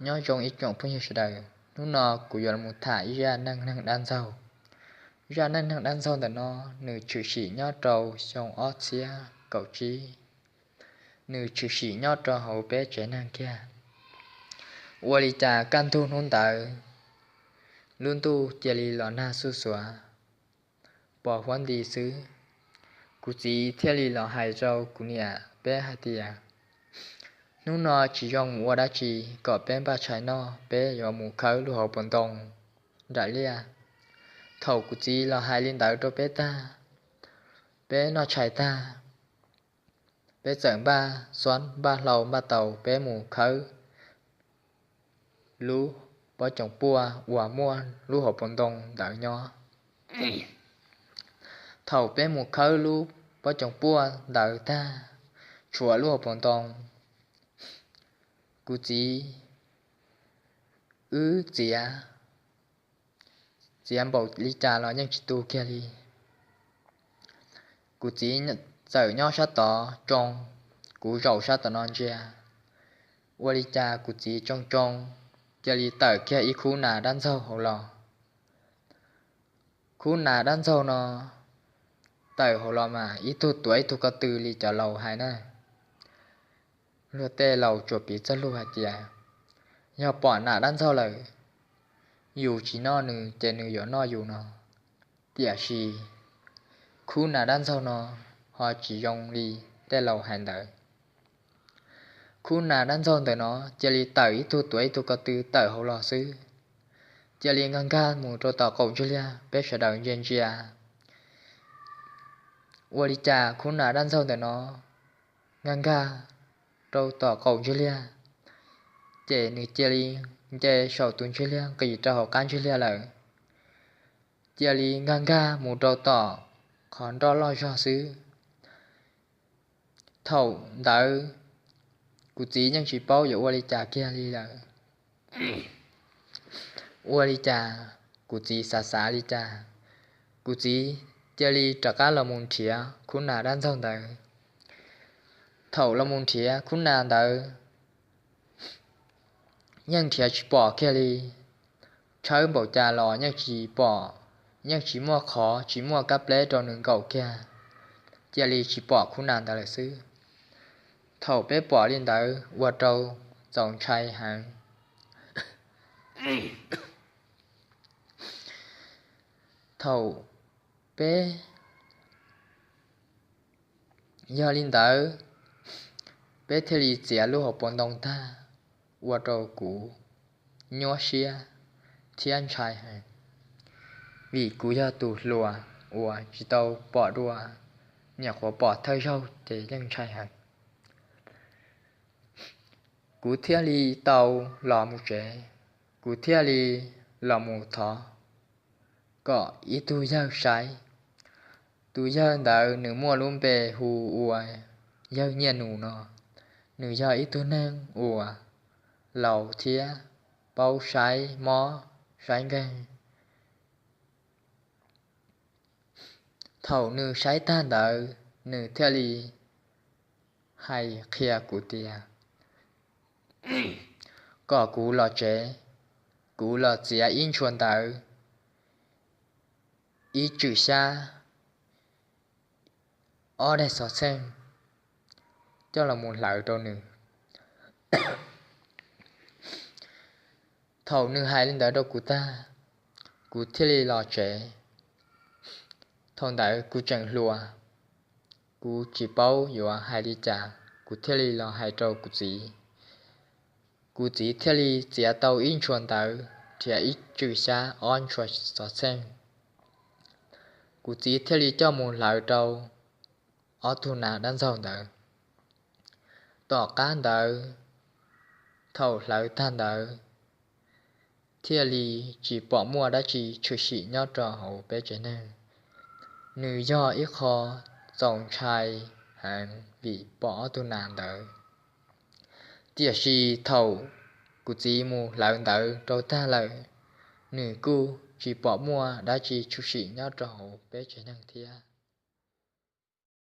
Nyob zoo ib tsoom phooj ywg sawv daws, hnub no kuv yuav los tham ib zaj neej neeg dab ntxaug. Zaj neej neeg dab ntxaug ntawm no nws tshwm sim nyob rau xyoo ob txhiab kaum tsib, nws tshwm sim nyob rau hauv peb tsev neeg kiag. Ua li cas kaj ntug hnub ntawd lub ntuj cia li los nag xuj xuav, pos huab nti xwb. Kuv txiv thiaj li los hais rau kuv niam peb hais tias, hnub no tsis zoo ua dab tsi, kom peb npaj tshais noj, peb yuav mus khawb lub hauv paus ntoo nram liaj. Thaum kuv txiv los hais li ntawd rau peb tag, peb noj tshais tag, peb txawm npaj xob npaj hlau npaj taus peb mus khawb lub pob coom puaj uas muaj lub hauv paus ntoo ntawd nyob. Thaum peb mus khawb lub pob coom puaj ntawd tag, tshuav lub hauv paus ntoo, kuv txiv wb txiav, txiav npaum li cas los yeej tsis tu kiag li. Kuv txiv txawm nyob sab tod tsoo, kuv zaum sab tom no ntsia. Ua li cas kuv txiv tsoo tsoo, cia li tawm kiag ib khub nas dab ntxaug hauv los. Khub nas dab ntxaug no tawm hauv los mas ib tug tuav ib tug ko tw li cov laus hais na. Luag tej laus tsuas piv txoj lus hais tias, yog pom nas dab ntxaug lawm, yus tsis noj nws ces nws yuav noj yus no. Tiam sis khub nas dab ntxaug no ho tsis zoo li tej laus hais ntawd. Khub nas dab ntxaug ntawm no cia li tawm ib tug tuav ib tug ko tw tawm hauv los xwb, cia li nkag nkag mus rau tom qaum ntswg liag, peb sawv daws ntsia ntsia. Ua li cas khub nas dab ntxaug ntawm no nkag nkag rau tom qaum ntswg liag, ces nws cia li nce saum tus ntswg liag nqis rau hauv qab ntswg liag lawm, cia li nkag nkag mus rau tom qhov nroj loj zog xwb. Thaum ntawd kuv txiv yeej tsis paub yuav ua li cas kiag li lawm. Ua li cas, kuv txiv xav xav li cas, kuv txiv cia li rov qab los mus nrhiav khub nas dab ntxaug ntawd. Thaum los mus nrhiav khub nas ntawd, yeej nrhiav tsis pom kiag li. Tshawb npaum cas los yeej tsis pom, yeej tsis muaj qhov tsis muaj kab pleb rau nws nkaum kiag, cia li tsis pom khub nas ntawd lawm xwb. Thaum peb pom li ntawd ua rau txaus ntshai heev. Thaum peb, yog li ntawd, peb thiaj li txiav lub hauv paus ntoo tag, ua rau kuv nyuaj siab thiab ntshai heev, vim kuv yog tus hluas uas tsis tau pom dua, nyuam qhuav pom thawj zaug ces yeej ntshai heev. Kuv thiaj li tau los mus tsev, kuv thiaj li los mus thov kom ib tug yawg saib. Tus yawg ntawd nws muaj lub npe hu ua yawg Nyiaj Nus no, nws yog ib tug neeg uas laus thiab paub saib mob saib nkeeg. Thaum nws saib tag ntawd nws thiaj li hais qhia kuv tias kom kuv los tsev, kuv los txiav ib ntshua ntawv, ib tswm xyab, ob daim xov txheej coj los mus hlawv rau nws. Thaum nws hais li ntawd rau kuv tag, kuv thiaj li los tsev. Thaum ntawd kuv tseem hluas, kuv tsis paub yuav hais li cas, kuv thiaj li los hais rau kuv txiv. Kuv txiv thiaj li txiav tau ib ntshua ntawv, nrhiav ib tswm xyab, ob ntshua xov txheej. Kuv txiv thiaj li coj mus hlawv rau ob tug nas dab ntxaug ntawd. Tom qab ntawd, thaum hlawv tag ntawd, thiaj li tsis pom muaj dab tsi tshwm sim nyob rau hauv peb tsev neeg. Nws yog ib qho txaus ntshai heev vim pom ob tug nas ntawd. Tiam sis thaum kuv txiv mus hlawv ntawv rau tag lawm, nws kuj tsis pom muaj dab tsi tshwm sim nyob rau hauv peb tsev neeg thiab.